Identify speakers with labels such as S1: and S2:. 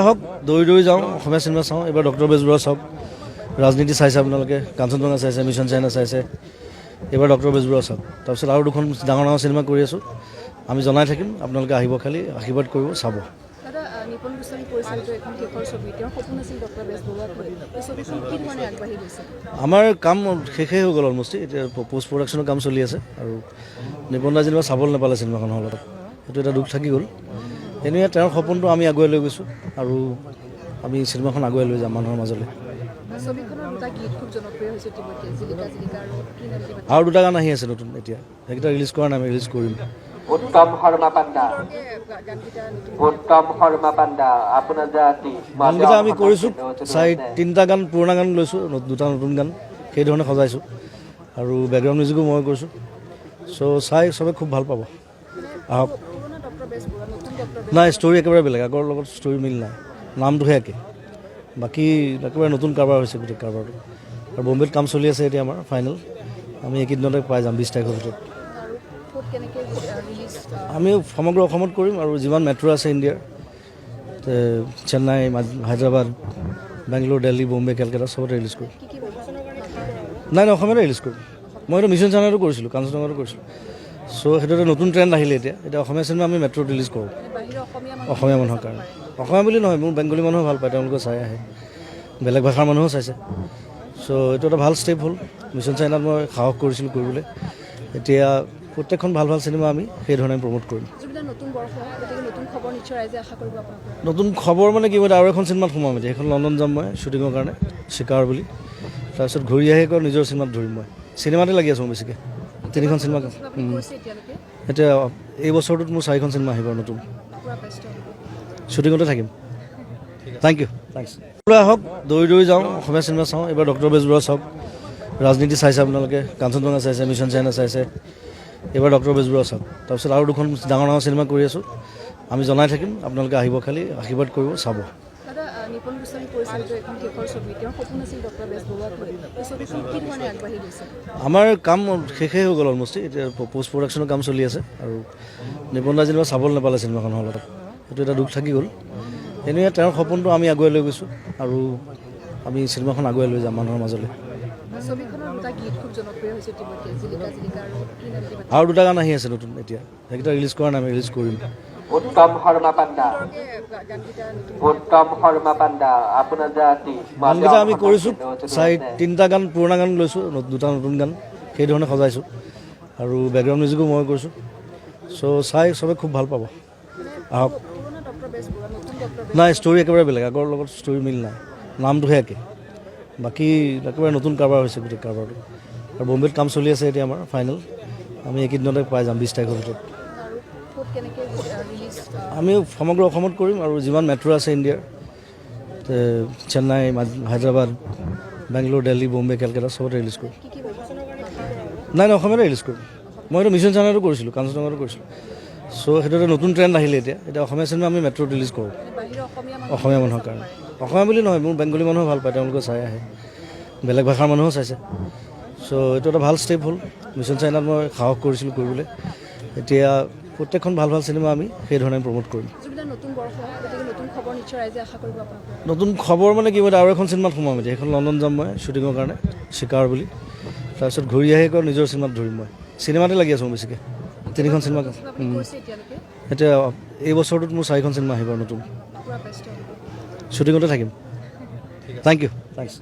S1: আহক, দৌৰি দৌৰি যাওঁ, অসমীয়া চিনেমা চাওঁ। এইবাৰ ডক্টৰ বেজবৰুৱা চাওক। ৰাজনীতি চাইছে আপোনালোকে, কাঞ্চনজংঘা চাইছে, মিছন চাইনা চাইছে, এইবাৰ ডক্টৰ বেজবৰুৱা চাওক। তাৰপিছত আৰু দুখন ডাঙৰ ডাঙৰ চিনেমা কৰি আছোঁ। আমি জনাই থাকিম, আপোনালোকে আহিব, খালি আশীৰ্বাদ কৰিব, চাব।
S2: দাদা, নিপন গোস্বামী পৰিচালিত এখন শেষৰ ছবি, তেওঁৰ সপোন আছিল ডক্টৰ বেজবৰুৱাক লৈ। এই ছবিখন কি ধৰণে আগবাঢ়ি গৈছে?
S1: আমাৰ কাম শেষেই হৈ গ'ল অলমষ্ট। এতিয়া পষ্ট প্ৰডাকশ্যনৰ কাম চলি আছে। আৰু নিপন দা যেনিবা চাবলৈ নাপালে চিনেমাখন হলত, সেইটো এটা দুখ থাকি গ'ল। এনেই তেওঁৰ সপোনটো আমি আগুৱাই লৈ গৈছোঁ আৰু আমি চিনেমাখন আগুৱাই লৈ যাম মানুহৰ মাজলৈ।
S2: ছবিখনৰ দুটা গীত খুব জনপ্ৰিয় হৈছে ইতিমধ্যে, জিলিকা জিলিকা আৰু কি নাম কিবা।
S1: আৰু দুটা গান আহি আছে নতুন, এতিয়া সেইকেইটা ৰিলিজ কৰা নাই, আমি ৰিলিজ কৰিম।
S3: উত্তম শৰ্মা পাণ্ডা।
S2: গানকেইটা নতুন।
S3: উত্তম শৰ্মা পাণ্ডা, আপোনাৰ জাতি।
S1: গানকেইটা আমি কৰিছোঁ, চাৰি তিনিটা গান পুৰণা গান লৈছোঁ, দুটা নতুন গান, সেইধৰণে সজাইছোঁ আৰু বেকগ্ৰাউণ্ড মিউজিকো মই কৰিছোঁ। চ' চাই চবে খুব ভাল পাব, আহক।
S2: পুৰণা ডক্টৰ বেজবৰুৱা, নতুন ডক্টৰ
S1: নাই, ষ্টৰি একেবাৰে বেলেগ। আগৰ লগত ষ্টৰি মিল নাই, নামটোহে একে, বাকী একেবাৰে নতুন কাৰবাৰ হৈছে গোটেই কাৰবাৰটো। আৰু বম্বেত কাম চলি আছে। এতিয়া আমাৰ ফাইনেল আমি এইকেইদিনতে পাই যাম, 20 তাৰিখৰ ভিতৰত।
S2: আৰু ক'ত কেনেকৈ ৰিলিজ?
S1: আমি সমগ্ৰ অসমত কৰিম আৰু যিমান মেট্ৰ' আছে ইণ্ডিয়াৰ, তে চেন্নাই, হায়দৰাবাদ, বেংগলোৰ, দিল্লী, বম্বে, কেলকাতা, চবতে ৰিলিজ কৰিম।
S2: কি কি ভাষা?
S1: নাই নাই, অসমীয়াতে ৰিলিজ কৰিম। মই এইটো মিছন চাইনাটো কৰিছিলোঁ, কাঞ্চনজংঘাটো কৰিছিলোঁ। চ' সেইটো এটা নতুন ট্ৰেণ্ড আহিলে এতিয়া। এতিয়া অসমীয়া চিনেমা আমি মেট্ৰ'ত ৰিলিজ কৰোঁ।
S2: মানে বাহিৰৰ অসমীয়া মানুহ
S1: অসমীয়া মানুহৰ কাৰণে। অসমীয়া বুলি নহয়, মোৰ বেংগলী মানুহো ভাল পায়, তেওঁলোকে চাই আহে, বেলেগ ভাষাৰ মানুহো চাইছে। চ' এইটো এটা ভাল ষ্টেপ হ'ল। মিছন চাইনাত মই সাহস কৰিছিলোঁ কৰিবলৈ। এতিয়া প্ৰত্যেকখন ভাল ভাল চিনেমা আমি সেইধৰণে প্ৰম'ট কৰিম।
S2: জুবিনদাৰ নতুন বৰ্ষ, গতিকে নতুন খবৰ নিশ্চয় ৰাইজে আশা কৰিব আপোনাৰ পৰা।
S1: নতুন খবৰ মানে কি, মই আৰু এখন চিনেমাত সোমাম এতিয়া। সেইখন লণ্ডন যাম মই শ্বুটিঙৰ কাৰণে, চিকাৰ বুলি। তাৰপিছত ঘূৰি আহি আকৌ নিজৰ চিনেমাত ধৰিম। মই চিনেমাতে লাগি আছোঁ মই বেছিকৈ, তিনিখন চিনেমা।
S2: আপুনি কৰিছে এতিয়ালৈকে?
S1: এতিয়া এই বছৰটোত মোৰ চাৰিখন চিনেমা আহিব নতুন।
S2: পূৰা ব্যস্ত।
S1: শ্বুটিঙতে থাকিম। Thank U, thanks. আহক, দৌৰি দৌৰি যাওঁ, অসমীয়া চিনেমা চাওঁ। এইবাৰ ডক্টৰ বেজবৰুৱা চাওক। ৰাজনীতি চাইছে আপোনালোকে, কাঞ্চনজংঘা চাইছে, মিছন চাইনা চাইছে, এইবাৰ ডক্টৰ বেজবৰুৱা চাওক। তাৰপিছত আৰু দুখন ডাঙৰ ডাঙৰ চিনেমা কৰি আছোঁ। আমি জনাই থাকিম, আপোনালোকে আহিব, খালি আশীৰ্বাদ কৰিব, চাব।
S2: দাদা, নিপন গোস্বামী পৰিচালিত এখন শেষৰ ছবি, তেওঁৰ সপোন আছিল ডক্টৰ বেজবৰুৱাক লৈ। এই ছবিখন কি ধৰণে আগবাঢ়ি গৈছে?
S1: আমাৰ কাম শেষেই হৈ গ'ল অলমষ্ট। এতিয়া পষ্ট প্ৰডাকশ্যনৰ কাম চলি আছে। আৰু নিপন দা যেনিবা চাবলৈ নাপালে চিনেমাখন হলত, সেইটো এটা দুখ থাকি গ'ল। এনেই তেওঁৰ সপোনটো আমি আগুৱাই লৈ গৈছোঁ আৰু আমি চিনেমাখন আগুৱাই লৈ যাম মানুহৰ মাজলৈ।
S2: ছবিখনৰ দুটা গীত খুব জনপ্ৰিয় হৈছে ইতিমধ্যে, জিলিকা জিলিকা আৰু কি নাম কিবা।
S1: আৰু দুটা গান আহি আছে নতুন, এতিয়া সেইকেইটা ৰিলিজ কৰা নাই, আমি ৰিলিজ কৰিম।
S3: উত্তম শৰ্মা পাণ্ডা।
S2: গানকেইটা নতুন।
S3: উত্তম শৰ্মা পাণ্ডা, আপোনাৰ জাতি।
S1: গানকেইটা আমি কৰিছোঁ, চাৰি তিনিটা গান পুৰণা গান লৈছোঁ, দুটা নতুন গান, সেইধৰণে সজাইছোঁ আৰু বেকগ্ৰাউণ্ড মিউজিকো মই কৰিছোঁ। চ' চাই চবে খুব ভাল পাব, আহক।
S2: পুৰণা ডক্টৰ বেজবৰুৱা, নতুন ডক্টৰ
S1: নাই, ষ্টৰি একেবাৰে বেলেগ। আগৰ লগত ষ্টৰি মিল নাই, নামটোহে একে, বাকী একেবাৰে নতুন কাৰবাৰ হৈছে গোটেই কাৰবাৰটো। আৰু বম্বেত কাম চলি আছে। এতিয়া আমাৰ ফাইনেল আমি এইকেইদিনতে পাই যাম, 20 তাৰিখৰ ভিতৰত।
S2: আৰু ক'ত কেনেকৈ ৰিলিজ?
S1: আমি সমগ্ৰ অসমত কৰিম আৰু যিমান মেট্ৰ' আছে ইণ্ডিয়াৰ, তে চেন্নাই, হায়দৰাবাদ, বেংগলোৰ, দিল্লী, বম্বে, কেলকাতা, চবতে ৰিলিজ কৰিম।
S2: কি কি ভাষা?
S1: নাই নাই, অসমীয়াতে ৰিলিজ কৰিম। মই এইটো মিছন চাইনাটো কৰিছিলোঁ, কাঞ্চনজংঘাটো কৰিছিলোঁ। চ' সেইটো এটা নতুন ট্ৰেণ্ড আহিলে এতিয়া। এতিয়া অসমীয়া চিনেমা আমি মেট্ৰ'ত ৰিলিজ কৰোঁ।
S2: মানে বাহিৰৰ অসমীয়া মানুহ
S1: অসমীয়া মানুহৰ কাৰণে। অসমীয়া বুলি নহয়, মোৰ বেংগলী মানুহো ভাল পায়, তেওঁলোকে চাই আহে, বেলেগ ভাষাৰ মানুহো চাইছে। চ' এইটো এটা ভাল ষ্টেপ হ'ল। মিছন চাইনাত মই সাহস কৰিছিলোঁ কৰিবলৈ। এতিয়া প্ৰত্যেকখন ভাল ভাল চিনেমা আমি সেইধৰণে প্ৰম'ট কৰিম।
S2: জুবিনদাৰ নতুন বৰ্ষ, গতিকে নতুন খবৰ নিশ্চয় ৰাইজে আশা কৰিব আপোনাৰ পৰা।
S1: নতুন খবৰ মানে কি, মই আৰু এখন চিনেমাত সোমাম এতিয়া। সেইখন লণ্ডন যাম মই শ্বুটিঙৰ কাৰণে, চিকাৰ বুলি। তাৰপিছত ঘূৰি আহি আকৌ নিজৰ চিনেমাত ধৰিম। মই চিনেমাতে লাগি আছোঁ মই বেছিকৈ, তিনিখন চিনেমা।
S2: আপুনি কৰিছে এতিয়ালৈকে?
S1: এতিয়া এই বছৰটোত মোৰ চাৰিখন চিনেমা আহিব নতুন।
S2: পূৰা ব্যস্ত।
S1: শ্বুটিঙতে থাকিম। Thank U, thanks.